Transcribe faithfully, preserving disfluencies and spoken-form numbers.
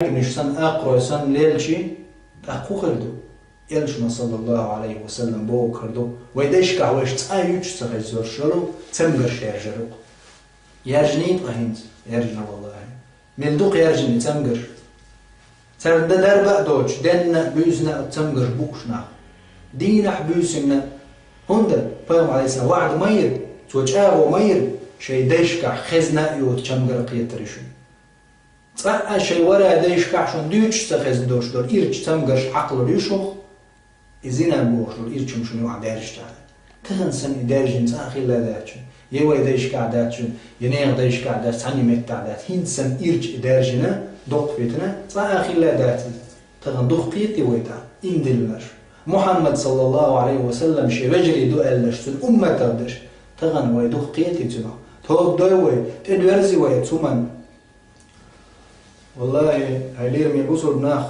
Гиниш санна, акхарой санна лелчи, тӀаккха хӀун хир ду? Элчано, саллаллаху Ӏалайхи ва саллам, бохург ду: вай дайшкахь вайша цкъа а юьтуш ца хезаш йолу цамгарш яржар ю-кх. Яржаний ткъа хӀинца? Яржана, валлахӀи. Мел ду-кх яржина цамгарш? Царна дан дарба а доцуш, денна а, буьйсанна а цамгарш бууш нах. Дийнахь, буьйсанна. ХӀунда? Пайхамар, Ӏалайхиссалам, ваӀда ма йира, цо чӀагӀо ма йира, шайн дайшкахь хезна а йоцу чамгар кхетар ю шуна. Цкъа а шайн вара дайшкахь шуна дуьйцуш ца хезна долуш долу ирча цамгарш хьакхалур ю шух, и зина бохуш долу ирча хӀума шуна юкъахь даьржича. Тахана санна и даьржина цкъа а хилла дац шуна. Я вай дайшкахь дац шуна, я нехан дайшкахь дац, цхьанна меттахь дац. ХӀинца санна ирча и даьржина, доккха фитна, цкъа а хилла дац иза. Тахана дукха кхетий вай тӀаккха, иман диллинарш? Мухьаммад, саллаллаху Ӏалайхи ва саллам, шен вежарий ду аьлларш, цуьнан умматах дерш. Тахана вай дукха кхетий цунах? Тоба дой вай, тӀедоьрзий вай оцу хӀуманна? Валлахи, хьай лераме бусулба нах,